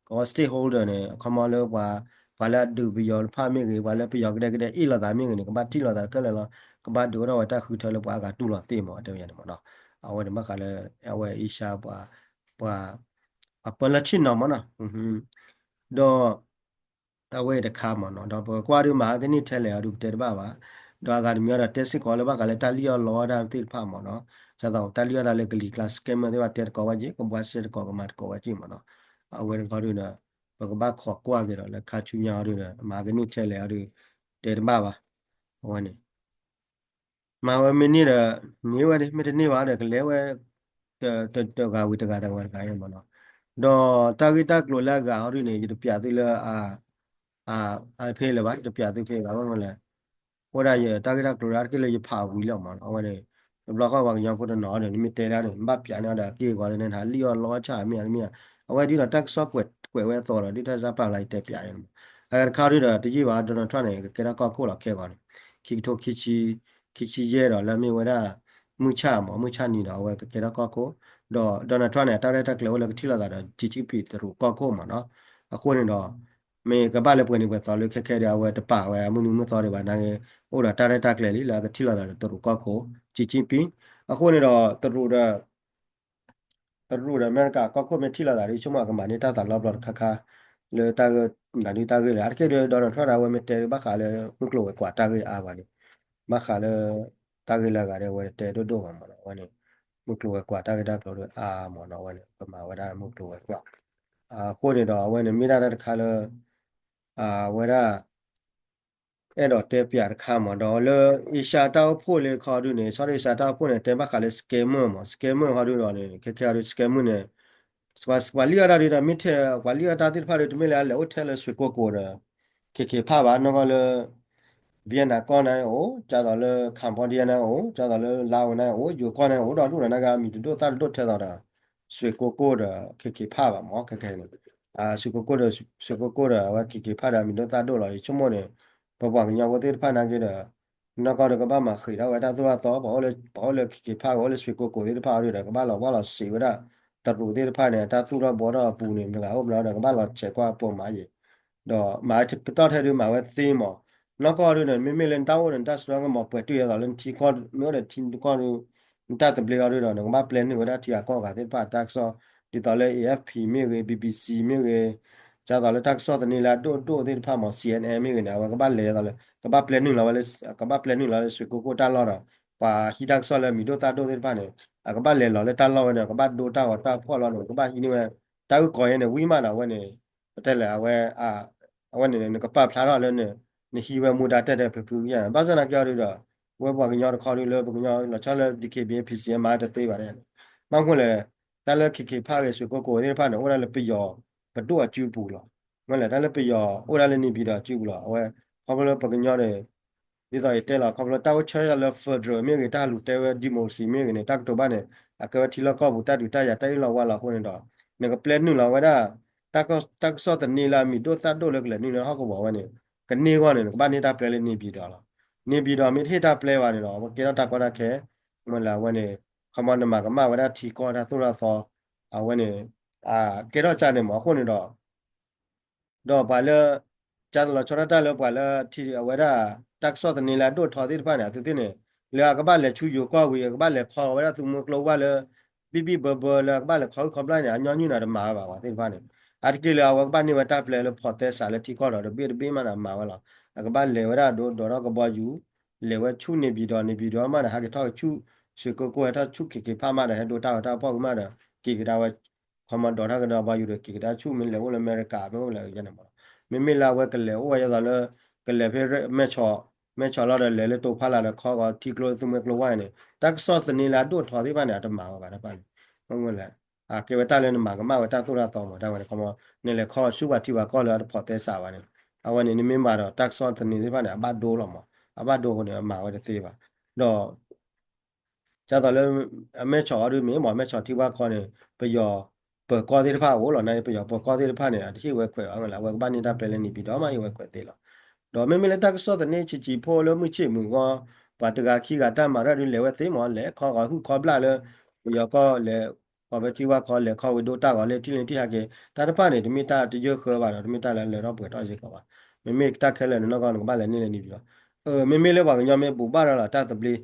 ကီ stakeholder န့ၣ် အခီမီလၢပှၤ ပှၤလၢအဒုးပယီၤတဖၣ်မ့ၢ်ဂ့ၤ ပှၤလၢပယီၤကဒဲကဒဲအ့ၣ်လိာ်သးမ့ၢ်ဂ့ၤန့ၣ် ကဘၣ်ထံၣ်လိာ်သးခဲလၢာ်လီၤ, ကဘၣ်ဒုးအိၣ်ထီၣ်ဝဲတၢ်ဃုထၢလၢပှၤအါဂၤတူၢ်လိာ်သ့မး တဲဝဲန့ၣ်မးနီၤ, အဝဲန့ၣ်ဘၣ်ဃးလၢ အဝဲ Asia ပှၤ ပှၤ ပၢၤလီၢ်ဆ့ၣ်နီၤမးနီၤ, ဒီး အဝဲတခါမးနီၤ, ဒီးပကွၢ်ဒုးမၤဟးကန့ၢ်ထဲလဲၣ်အီၤဒုးပတဲတဘၣ်ဘၣ်, ဒီးအဂၤတမံၤအံၤဒီးတဲစ့ၢ်ကီးလၢဘၣ်ဃးလၢတၢ်လံၣ်အီၣ်လီအီၣ်ဒၣ်သ့ၣ်တဖၣ်မးနီၤ, ဒ်သိးတၢ်လံၣ်အီၣ်တၢ်လၢကလံၤကျါ scammer သ့ၣ်တဖၣ်တဲသကိးဝဲက့ၤ ကဘှီရှဲသကိးကမၤသကိးဝဲက့ၤမးနီၤ, အဝဲတခီဒုးဒီး ပကဘၣ်ခိးကွၢ်က့ၤဒီးလၢခါဆူညါအီၤဒုးဒီး မၤဟးကန့ၢ်ထဲလဲၣ်အီၤဒုး တဲတဘၣ်ဘၣ်, အဝဲန့ၣ် မၤဝဲမ့ၢ်န့ၢ်ဒီး န့ၢ်ဝဲဒၣ် မ့ၢ်တန့ၢ်ဘၣ်ဒီး ကလဲၤဝဲ တဂၤဝံၤတဂၤ တဂၤဝံၤတဂၤမးနီၤ, ဒီးတၢ်ဂ့ၢ်တၢ်ကျိၤလၢအဂၤဟီဒုန့ၣ် ယတပျးသုလၢ အဖဲလၢၤဘၣ် ယတပျးသုဖဲဘၣ် ဘၣ်မနုၤလဲၣ်, အိၣ်ဒၣ်ယတၢ်ဂ့ၢ်တၢ်ကျိၤလၢအါတက့ၢ်လၢယဖးဝံၤလီၤမးနီၤ, အဝဲန့ၣ် တဘျီဃီပှၤကညီဖိတနီၤဒီး နမ့ၢ်တဲဒၣ်န့ၣ် နဘၣ်ပျးန့ၢ်အီၤဒီး အက့ၢ်အဂီၤလၢန့ၣ် ဟးလံၣ်အီၣ်လီအီၣ်ဆၣ်မ့ၢ်ဧါမ့ၢ်ဧါ, အဝဲဒ်သိးတၢ်ကစီၣ်ကွဲးဝဲအသိးဒီး ဒ်တၢ်စၢ်ပာ်လၢယတဲပျးအံၤမး, အဂၤတခါဒုဒီး တယံာ်ဘၣ် Donald Trump န့ၣ် ကကဲထီၣ်ကီၢ်ခိၣ်လီၤခဲဂီၤန့ၣ် ခံကထိခံဆံ ခံဆံယဲၢ်ဒီး လၢမ့ၢ်ဝဲဒၣ် မုၢ်ဆၣ်မး မုၢ်ဆၣ်နံၤဒီး အဝဲကကဲထီၣ်ကီၢ်ခိၣ် ဒီး Donald Trump န့ၣ် အတၢ်ရဲၣ်တၢ်ကျဲၤအိၣ်လၢကထံၣ်လိာ်သးဒီး Xi Jinping တရူးကီၢ်ခိၣ်မးနီၤ. အဃိန့ၣ်ဒီး မ့ၢ်ကဘၣ်လၢပှဲၤနံၤပှဲၤသီလၢခဲခဲဒီး အဝဲတပာ်ဝဲအမုၢ်နံၤမုၢ်သီဒံးဘၣ်နာ်က့ အိၣ်ဒီးတၢ်ရဲၣ်တၢ်ကျဲၤလံလၢအကထံၣ်လိာ်သးဒီးတရူးကီၢ်ခိၣ် Xi Jinping အဃိန့ၣ်ဒီး တရူးဒီး တရူးဒီးအမဲရကၤကီၢ်ခိၣ်မ့ၢ်ထံၣ်လိာ်သးဒီး ဆိကမိၣ်အကမၤန့ၢ်တၢ်သးလီပျီတခါခါ လၢတၢ်ဂ့ၢ် နၤဒုတၢ်ဂ့ၢ်လၢ အါတက့ၢ်ဒီး Donald Trump ဒီး အဝဲမ့ၢ်တဲဒုး ဘၣ်ဃးလၢမုၢ်ကျိၤဝဲၤကွာ်တၢ်ဂ့ၢ်အါဘၣ်န့ၣ် ဘၣ်ဃးလၢ တၢ်ဂ့ၢ်လၢအဂၤဒီး အဝဲတဲဒိၣ်ဒိၣ်မးမးနီၤ အဝဲန့ၣ် မုၢ်ကျိၤဝဲၤကွာ်တၢ်ဂ့ၢ်တၢ်ကျိၤဒီးအါမးနီၤ အဝဲန့ၣ် ကမၤဝဲဒၣ်မုၢ်ကျိၤဝဲၤကွာ် အဃိန့ၣ်ဒီး အဝဲန့ၣ်မ့ၢ်ဒၣ်တၢ်တခါလၢ အဝဲဒၣ် အဲၣ်ဒိးတဲပၠးတခါမး ဒီးလၢ Asia တၢ်အိၣ်ဖှိၣ်လၢခီဒုန့ၣ် Southeast Asia တၢ်အိၣ်ဖှိၣ်န့ၣ် တဲဘၣ်ဃးလၢ scammer မး scammer ခီဒုဒီးန့ၣ် ခဲခဲအီၤဒု scammer န့ၣ် ပှၤလံၣ်အီၣ်တၢ်ဒုဒီး မ့ၢ်ထဲ ပှၤလံၣ်အီၣ်တၢ်သ့ၣ်တဖၣ်ဒီး တမ့ၢ်လၢအလဲၤအိၣ်ထဲလၢ ရွှေကုက္ကို ဒီး ခဲခဲဖၣ်ဘၣ် နီၢ်ကီၢ်လၢ Vietnam ကီၢ်န့ၣ်အိၣ် ဒ်သိးလၢ Cambodia န့ၣ်အိၣ် ဒ်သိးလၢ Laos န့ၣ်အိၣ် ယိၤကီၢ်န့ၣ်အိၣ်ဒီးဒူၣ်ဒီး နာ်က့မံၤတဒိၣ်သၣ်တဒိၣ်ထဲသိးဒီး ရွှေကုက္ကို ဒီး ခဲခဲဖၣ်ဘၣ်မး ခဲခဲန့ၣ် ရွှေကုက္ကို ဒီး ရွှေကုက္ကို ဒီး အဝဲခဲခဲဖၣ်ဒီး မံၤဒိၣ်သၣ်ဒိၣ်လီၤ ယဆိကမိၣ်န့ၣ် ပပှၤကညီဖိသ့ၣ်တဖၣ်နာ်က့ဒီး နီၢ်ကီၢ်ဒီးကဘၣ်မၤဃံးထီၣ်ဝဲတၢ်သိၣ်တၢ်သီ ပှၤအိၣ်လၢ ပှၤအိၣ်လၢခဲခဲဖၣ် ပှၤအိၣ်လၢရွှေကုက္ကို သ့ၣ်တဖၣ်အီၤဒုဒီး ကဘၣ်လီၤဘှီလီၤစံးဝဲဒၣ် တရူးသ့ၣ်တဖၣ်န့ၣ် တၢ်သူၣ်ထီၣ်ဘှီထီၣ်အပူၤန့ၣ် တဂၤအိၣ်မးဒီး ကဘၣ်လီၤဆဲးကွၢ်ပိာ်မၤအံၤ ဒီးမၤပတီၢ်ထဲဒုမၤဝဲသ့မး နီၢ်ကီၢ်ဒုန့ၣ် မ့မ့ၢ်လၢနတၢ်အိၣ်ဒီးနတၢ်စိကမီၤပှဲၤတုၤအသိးလၢနထံကီၢ် မ့ၢ်အိၣ်ဒီးထံကီၢ်ဒု နတၢ်သဘျ့အီၤဒုဒီး နကဘၣ်ပျဲနုာ်ဝဲဒၣ်ထံဂၤကီၢ်ဂၤသ့ၣ်တဖၣ်အတၢ်ကစီၣ် ဒ်သိးလၢ A F P မ့ၢ်ဂ့ၤ B B C မ့ၢ်ဂ့ၤ ဒ်သိးလၢတၢ်ကစီၣ်သန့လၢအဒိၣ်ဒိၣ်သ့ၣ်တဖၣ်မး C N N မ့ၢ်ဂ့ၤန့ၣ် အဝဲကဘၣ်လဲၤသိးလၢ ကဘၣ်ပျဲနုာ်လီၤဝဲလၢ ကဘၣ်ပျဲနုာ်လီၤလၢရွှေကုက္ကိုတၢ်လီၢ်ဒီး ပှၤဟံးတၢ်ကစီၣ်လၢမံၤဒိၣ်သၣ်ဒိၣ်သ့ၣ်တဖၣ်န့ၣ် အကဘၣ်လဲၤလီၤလၢတၢ်လီၢ်ဝဲန့ၣ် ကဘၣ်ဒိတၢ်ဂီၤတၢ်ဖှီၣ်လီၤန့ၣ် ကဘၣ်ဟံးန့ၢ်ဝဲ တၢ်အုၣ်ကီၤယဲန့ၣ် ဝံၤမးဒီးအဝဲန့ၣ် ပတဲလဲၣ် အဝဲန့ၣ် နကပာ်ဖျါထီၣ်လၢ နဟံးဝဲမူဒါတဲာ်တဲာ်ဖျုးဖျုးယဲန့ၣ် ဘၣ်ဆၣ်သနာ်က့အီၤဒုဒီး ဝဲပှၤကညီတခီဒုလၢပကညီလီၤဆီလၢ D K B A P C မၤတသ့ဘၣ်န့ၣ် ဘၣ်မနုၤလဲၣ် တၢ်လၢခဲခဲဖၣ်ဂ့ၤ ရွှေကုက္ကိုသ့ၣ်တဖၣ်န့ၣ် အိၣ်ဒၣ်လၢပယီၤပဒိၣ်အစုပူၤလီၤ မ့ၢ်လဲၣ် တၢ်လၢပယီၤအိၣ်ဒၣ်လၢန့ၣ်ပၠံၤဒီးအစုပူၤလီၤ အဝဲ ခီဖျိလၢပကညီန့ၣ် ဒ်သိးယတဲလီၤ ခီဖျိတၢ်အိၣ်ဆၢယဲၢ်လၢ federal မ့ၢ်ဂ့ၤ တၢ်ဟးလူၤတဲဝဲ democracy မ့ၢ်ဂ့ၤန့ၣ် တၢ်ကတိၤဘၣ်န့ၣ် အကဲဝဲထံလီၢ်ကီၢ်ပူၤ တၢ်ဒုးတၢ်ယၤတၢ်အ့ၣ်လိာ်ဝါလီၤအဃိန့ၣ်ဒီး နကပျဲနုာ်လီၤဝဲဒၣ် တၢ်ကစီၣ်သန့လၢအမံၤဒိၣ်သၣ်ဒိၣ်လၢကလဲၤနုာ်လၢဟီၣ်ကဝီၤဝဲန့ၣ် ကန့ၢ်အဂီၢ်န့ၣ် နကဘၣ်န့ၢ်တၢ်ပျဲလၢန့ၣ်ပၠံၤဒီးလီၤ န့ၣ်ပၠံၤဒီးမ့ၢ်တဟ့ၣ်တၢ်ပျဲဘၣ်န့ၣ်ဒီး အဝဲကဲထီၣ်တၢ်ကီတၢ်ခဲ မ့ၢ်လဲၣ်အဝဲန့ၣ် ခီမီနမၤကမၣ်ဝဲဒၣ်ထံကီၢ်တၢ်သိၣ်တၢ်သီ အဝဲန့ၣ် ကဲထီၣ်ကၢ်န့ၣ်မး အဃိန့ၣ်ဒီး ဒီးပှၤလၢ ကၢ်လီၤဆီဒၣ်တၢ်လၢပှၤလၢထံအဝဲဒၣ် တၢ်ကစီၣ်သန့လၢအဒိၣ်ထီသ့ၣ်တဖၣ်န့ၣ် အသုသ့ၣ်န့ၣ် လၢအကဘၣ်လဲၤဆူယိၤကီၢ်ဝံၤ အကဘၣ်လဲၤခီဝဲဒၣ်သူမွဲကျိဝဲလၢ ဘံၣ်ဘံၣ်ဘၢဘၢလၢအကဘၣ်လဲၤခီဟုၣ်ခီဘျၣ်န့ၣ် အညီနုၢ်န့ၣ်တမၤဝဲဘၣ်ပှၤသ့ၣ်တဖၣ်န့ၣ် အါတက့ၢ်လၢအဝဲကဘၣ်န့ၢ်ဝဲတၢ်ပျဲလၢဖီၣ်သဲစးလၢထံကီၢ်ဒီးတဘ့ၣ်တဘ့ၣ်မးန့ၣ် အမၤဝဲလီၤ. အကဘၣ်လဲၤဝဲဒၣ်ဒိးဒီးကဘီယူၤ လဲၤဝဲဆူန့ၣ်ပၠံၤဒီး န့ၣ်ပၠံၤဒီးမးဒီး ဟဲက့ၤထီၣ်ဆူ ရွှေကုက္ကို ဟဲထီၣ်ဆူခဲခဲဖၣ်မးဒီး ဟဲဒိတၢ်ဂီၤတၢ်ဖှီၣ်ဝံၤမးဒီး က့ၤကဒါဝဲ ခီမီဒီးထီၣ်ကဒီးဘီယူၤဒီး က့ၤကဒါဆူမ့ၢ်လဲၤအိၣ်လၢအမဲရကၤ မ့ၢ်အိၣ်လဲၤယဲန့ၣ်မး မ့မ့ၢ်လၢအဝဲကလဲၤအိၣ်ဝဲဒ်သိးလၢ ကလဲၤဖဲမဲၢ်ဆီး မဲၢ်ဆီးလီၤဒီး လဲၤလၢတိဖၣ်လၢ်ဒီးခီဂီၤထံကျိသူမွဲကျိဝဲန့ၣ် တၢ်ကစီၣ်သန့လၢအဒိၣ်ထီသ့ၣ်တဖၣ်န့ၣ် အတမၤဝဲဘၣ်တဖၣ်န့ၣ် မ့ၢ်လဲၣ် အကဲဝဲတၢ်လၢနမၤကမၣ်ဝဲတၢ်သိၣ်တၢ်သီမး တၢ်ဝဲန့ၣ် ခီမီ နလဲၤခီဆူပှၤထံပှၤကီၢ်လၢအတဖီၣ်သဲစးဘၣ်န့ၣ် အဝဲန့ၣ် နမ့ၢ်မၤဒီးတၢ်ကစီၣ်သန့သ့ၣ်တဖၣ်န့ၣ် အဘၣ်ဒိလီၤမး အဘၣ်ဒိအဃိန့ၣ် အမၤဝဲတသ့ဘၣ် ဒီး ဒ်သိးလၢ အမဲၢ်ဆီးအီၤဒ်မ့ၢ်မး မဲၢ်ဆီးထံဝါခီန့ၣ် ပယီၤပၢၤကီၢ်သ့ၣ်တဖၣ်အိၣ်လီၤ နာ်က့ ပယီၤပၢၤကီၢ်သ့ၣ်တဖၣ်န့ၣ် အတဟ့ၣ်ဝဲခွဲးအီၤ မ့ၢ်လဲၣ် အဝဲကဘၣ်န့ၢ်တၢ်ပျဲလၢန့ၣ်ပၠံၤဒီးမးဟ့ၣ်ဝဲခွဲးသ့လီၤ. ဒီးမ့မ့ၢ်လၢတၢ်ကစီၣ်သန့ဆံးဆံးဖိလၢမုၢ်ဆ့ၣ်မုၢ်ဂီၤ ပှၤတဂၤခံဂၤတၢ်မၤရၢ်ဒုးလဲၤဝဲသ့မး လဲၤခီဂီၤဟုၣ်ခီဘျၣ်လၢ ပယီၤကီၢ်လဲၤ ခီဖဲထံဝါခီလဲၤခီဝံၤဒိတၢ်ဂီၤလၢထံလၢထံဟးက့ၤ တၢ်တဖၣ်န့ၣ် တမ့ၢ်တၢ်တယၢၢ်ဃၢဘၣ်ဒီး တမ့ၢ်တၢ်လၢအလၢထီၣ်ပှဲၤထီၣ်စ့ၢ်ကီးဘၣ်. မ့မ့ၢ်တၢ်ခဲလၢာ်န့ၣ် နီၢ်ကီၢ်နကဘၣ်လဲၤန့ၢ်လၢန့ၣ်ပၠံၤဒီး မ့မ့ၢ်လၢပှၤကညီမ့ၢ်ဘူၣ်ဘၣ်ဒီးလီၤတၢ်သဘျ့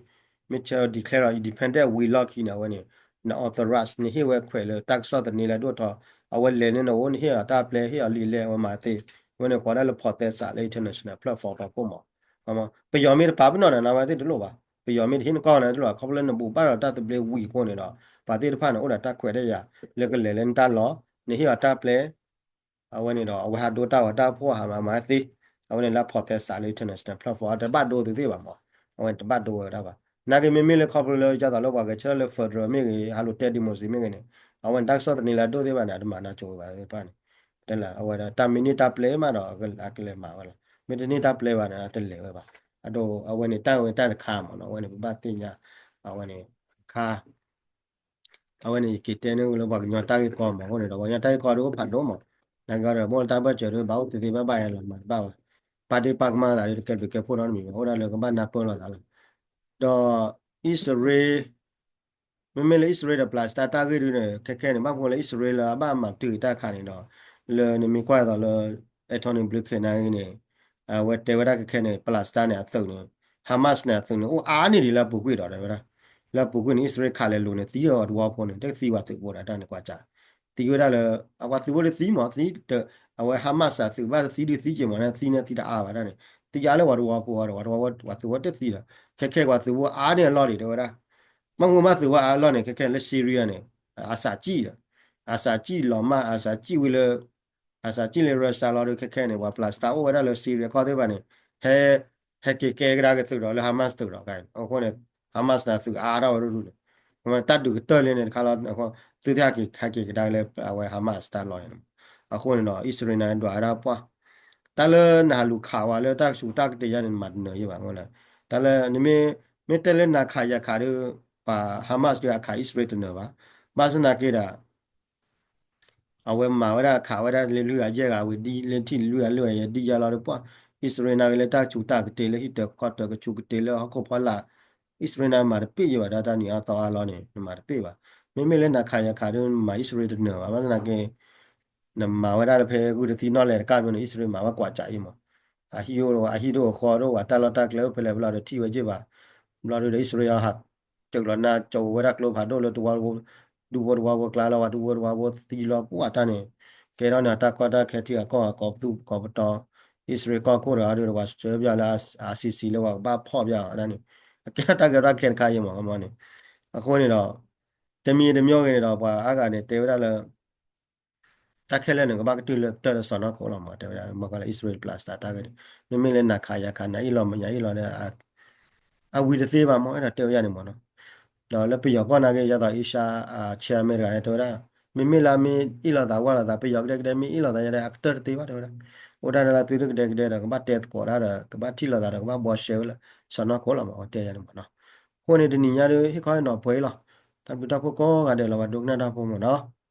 မ့ၢ်ဆၢ declare ဒီး independent ဝံၤလီၢ်ခံန့ၣ် အဝဲန့ၣ် န authorize နဟ့ၣ်ဝဲခွဲးလၢတၢ်ကစီၣ်သန့လၢဒိၣ်ထီၣ် အဝဲလဲၤန့ၢ်နအိၣ် နဟ့ၣ်အီၤတၢ်ပျဲ ဟ့ၣ်အီၤလံာ်လဲၢ် အဝဲမၤသ့ အဝဲန့ၣ်ကိးဒၣ်လၢဖီၣ်သဲစးလၢ international platform ဖီခိၣ်မး ပယီၤမ့ၢ်တပာ်ပနီၣ်န့ၣ် နဝဲသ့ၣ်တလိၣ်ဘၣ်. ပယီၤမ့ၢ်တဟ့ၣ်နကီၢ်န့ၣ်တလိၣ်ဘၣ် ခီဖျိလၢနဘူၣ်ဘၣ်ဒီးတၢ်သဘျ့ဝံၤအဃိန့ၣ်ဒီး ပှၤသ့ၣ်တဖၣ်န့ၣ် အိၣ်ဒီးတၢ်ခွဲးတၢ်ယာ် လၢကလဲၤလၢနတၢ်လီၢ် နဟ့ၣ်အီၤတၢ်ပျဲ အဝဲန့ၣ်ဒီး အဝဲဟးဒိတၢ်ဂီၤတၢ်ဖှီၣ်ဟးမၤမၤသ့ အဝဲန့ၣ်လၢဖီၣ်သဲစးလၢ international platform အတဘၣ်ဒိသုသ့ၣ်ဘၣ်မး အဝဲန့ၣ်တဘၣ်ဒိဝဲဒၣ်ဘၣ်. နာ်က့မ့မ့ၢ်လၢခီဖျိလၢ ဒ်သိးလၢပှၤဂဲၤဆၢထၢၣ်လၢ federal မ့ၢ်ဂ့ၤ ဟးလူၤတဲ democracy မ့ၢ်ဂ့ၤန့ၣ် အဝဲန့ၣ်တၢ်ကစီၣ်သန့လၢအဒိၣ်သ့ၣ်တဖၣ်န့ၣ် အတမၤနၢၤကၠိဝဲဘၣ်သ့ၣ်တဖၣ်န့ၣ် တဲလၢအဝဲဒၣ် တၢ်မ့ၢ်န့ၢ်တၢ်ပျဲမးဒီး အကလဲၤမၤဝဲလီၤ. မ့ၢ်တန့ၢ်တၢ်ပျဲဘၣ်န့ၣ် အတလဲၤဝဲဘၣ်. အဒိ အဝဲန့ၣ်တၢ်ဝဲတၢ်တခါမးနီၤ အဝဲန့ၣ် ပဘၣ်သ့ၣ်ညါ အဝဲန့ၣ် ခါ အဝဲန့ၣ် ယက့ၤတဲန့ၢ်လၢပှၤကညီတၢ်ဂ့ၢ်ကီမး အဃိန့ၣ်ဒီး ပှၤကညီတၢ်ဂ့ၢ်ကီဒုးအိၣ်ဖးဒိၣ်မး နကဒီး ဘၣ်လၢတၢ်ဘၢၣ်စၢၤဒီး ဘၣ်အိၣ်သ့သ့ဘၣ်ဘၣ်ယဲလီၤ မၤတဘၣ်ဘၣ်. ပာ်ဒ့ပာ်ကမၣ်သးဒီး တကဲဘျုးကဲဖှိၣ်နီတမံၤဘၣ် အိၣ်ဒၣ်လၢကဘၣ်နၢ်ပၢၢ်လိာ်သးလီၤ. ဒီးအံၣ်စရ့လး မ့မ့ၢ်လၢအံၣ်စရ့လးဒီး Palestine တၢ်ဂ့ၢ်ဒုန့ၣ် ခဲခဲန့ၣ် ဘၣ်မနုၤလၢအံၣ်စရ့လးလၢအဘၣ်မၤတုၤတၢ်ခါန့ၣ်ဒီး လၢနမ့ၢ်ကွၢ်သိးလၢ Antony Blinken နာ်ဂ့ၤန့ၣ် အဝဲတဲဝဲဒၣ်ခဲခဲန့ၣ် Palestine န့ၣ် အသုးန့ၣ် Hamas န့ၣ် အသုးန့ၣ် အိၣ်အါန့ၢ်ဒံးလၢအပူၤကွံာ်ဒီး တဲဝဲဒၣ် လၢအပူၤကွံာ်န့ၣ် အံၣ်စရ့လးခးလဲၤလိၤန့ၣ် သံဝဲတဝီဖိန့ၣ် တသံဝဲသုးဖိဒီးတၢ်န့ၣ်ကွၢ်ကၢ် သံဝဲဒၣ်လၢ အဝဲသုးဖိတသံမး သံ အဝဲ Hamas အသုးဘၣ်တသံဒုသံက့ၤမး သံန့ၣ်သံတအါဘၣ်တၢ်န့ၣ် သံအါလၢပှၤတဝီဖိဒီး ပှၤတဝီ ပှၤသုးဖိတသံဒီး ခဲခဲပှၤသုးဖိအါန့ၢ်အလီၢ်ဒံး တဲဝဲဒၣ် ဘၣ်မနုၤဘၣ်သုးဖိအါလီၢ်န့ၣ် ခဲခဲလၢ Syria န့ၣ် အစးကံၣ်ဒီး အစးကံၣ်လီၤမၢ် အစးကံၣ်ဝံၤလၢ အစးကံၣ်လၢ Russia လီၤဒီး ခဲခဲန့ၣ် ပှၤ Palestine အိၣ်ဝဲဒၣ်လၢ Syria ကီၢ်သ့ၣ်တဖၣ်န့ၣ် ဟဲ ဟဲက့ၤကဲကဒါက့ၤသုးဒီးလၢ Hamas သုးဒီး အဃိန့ၣ် Hamas န့ၣ်သုးအါထီၣ်ဝဲဒၣ်ဒုန့ၣ် တၢ်ဒုးကတၢၢ်လံန့ၣ်တခါလီၤ သုးသ့ၣ်ဟဲက့ၤ ဟဲက့ၤကဒါက့ၤလၢအဝဲ Hamas တၢ်လီၢ်န့ၣ် အဃိန့ၣ်ဒီး အံၣ်စရ့လးန့ၣ်ဒွးဝဲဒၣ်ပှၢ် တၢ်လၢနဟးလူၤခးဝဲလၢတၢ်ကဆူးတၢ်ကတ့ၢ်ယါန့ၣ် နမၤတနၢၤယဲၢ်ဘၣ် မ့ၢ်လၢ တၢ်လၢနမ့ၢ် မ့ၢ်တဲလၢနၤခးယၤခးဒီး ပှၤ Hamas ဒီးအခးအံၣ်စရ့လးတနၢၤဘၣ် ဘၣ်ဆၣ်သနာ်က့ဒီး အဝဲမၤဝဲဒၣ်ခးဝဲဒၣ်လၢလွံၢ်ဂၤယဲၢ်ဂၤဝံၤဒ်လၢထံၣ်လွံၢ်ဂၤလွံၢ်ဂၤယဲၢ်ဒ်ယါလီၤဒီးပှၢ် အံၣ်စရ့လးန့ၣ်လၢတၢ်ကဆူးတၢ်ကတ့ၢ်လၢဟံၣ်တၢၤကီၢ်တၢၤကဆူးကတ့ၢ်လၢဟီၣ်ခိၣ်ဖီလာ် အံၣ်စရ့လးန့ၣ်မၤတပ့ၢ်ယဲၢ်ဘၣ်ဒီးတၢ်နံၤအါသီအါလီၤန့ၣ် နမၤတပ့ၢ်ဘၣ် မ့မ့ၢ်လၢနၤခးယၤခးဒီးနမၤအံၣ်စရ့လးတနၢၤဘၣ် ဘၣ်ဆၣ်သနာ်က့ နမၤဝဲဒၣ်လၢဖဲဂုၢ်တသံနီၣ်လဲၤတကၢ်မ့ၢ်န့ၣ် အံၣ်စရ့လးမၤဝဲကွၢ်ကၢ်အံၤမး အဟံၣ်အိၣ်အဟံၣ်ဒိၣ်အဃီဒိၣ်ဝဲတၢ်လီၢ်တၢ်ကျဲအိၣ်ဖဲလဲၣ်ဖဲလဲၣ်ဒီးထံၣ်ဝဲယဲၢ်ဘၣ် ဘျီဒုဒီးအံၣ်စရ့လးဟး တုၤလီၤနါကၠိဝဲဒၣ်ကျိဖးဒိၣ်လၢတဝီ ဒူဖိတဝီဖိကျါလီၤ ပှၤဒူဖိတဝီဖိသံလီၤ ပှၢ်တၢ်န့ၣ် ကဲထီၣ်န့ၣ် တၢ်ကီတၢ်ခဲထံဂၤကီၢ်ဂၤကိးပသူကိးပတီၤ အံၣ်စရ့လးကီၢ်ခိၣ်တဂၤဒီး ပှၤဆှၢပျၢ်လၢ ICC လၢပှၤကဘၣ်ဖီၣ်ပျၢ်အီၤဒၣ်န့ၣ် အကဲထီၣ်တၢ်ကဲထီၣ်တၢ်ခဲတခါအံၤမး မ့ၢ်န့ၣ် အဃိန့ၣ်ဒီး တမံၤတမံၤဂ့ၤန့ၣ်ဒီး ပှၤအါဂၤန့ၣ် တဲဝဲဒၣ်လၢ တၢ်ခဲလၢာ်န့ၣ် ကဘၣ်ကတုၤလၢကတၢၢ်လၢစီၢ်နီၤခိၣ်လီၤမး တဲဝဲဒၣ် မ့ၢ်ကီးလၢအံၣ်စရ့လး Palestine တၢ်ဂ့ၢ်န့ၣ် မ့မ့ၢ်လၢနၤခးယၤခး နၤအ့ၣ်လိာ်မး ယၤအ့ၣ်လိာ်ဒီး အဝံၤတသ့ဘၣ်မး အဲၣ်ဒိးတဲဝဲယၤန့ၣ်မးနီၤ ဒီးလၢပယီၤကီၢ်နာ်က့ ယသးအ့ရှါ chairman တဂၤန့ၣ် တဲဝဲဒၣ် မ့မ့ၢ်လၢမ့ၢ်အ့ၣ်လိာ်သးဝၢ်လိာ်သး ပယီၤကဒဲကဒဲ မ့ၢ်အ့ၣ်လိာ်သးယၤဒီး အကတၢၢ်တသ့ဘၣ် တဲဝဲဒၣ် အိၣ်ဒၣ်လၢသုတကဒဲကဒဲဒီး ကဘၣ်တဲသကိးတၢ်ဒီး ကဘၣ်ထံၣ်လိာ်သးဒီး ကဘၣ်ဘှီရှဲဝဲလၢ စီၢ်နီၤခိၣ်လီၤမး အဝဲတဲယၤန့ၣ်မးနီၤ အဃိန့ၣ်တနံၤညါဒီး ဟ့ၣ်ခီဟ့ၣ်နီၤပှဲၤအံၤလီၤ တၢ်ဘျုးတၢ်ဖှိၣ်ကိးဂၤဒဲးလီၤ ပှၤဒိကနၣ်တၢ်ဖိမးနီၤ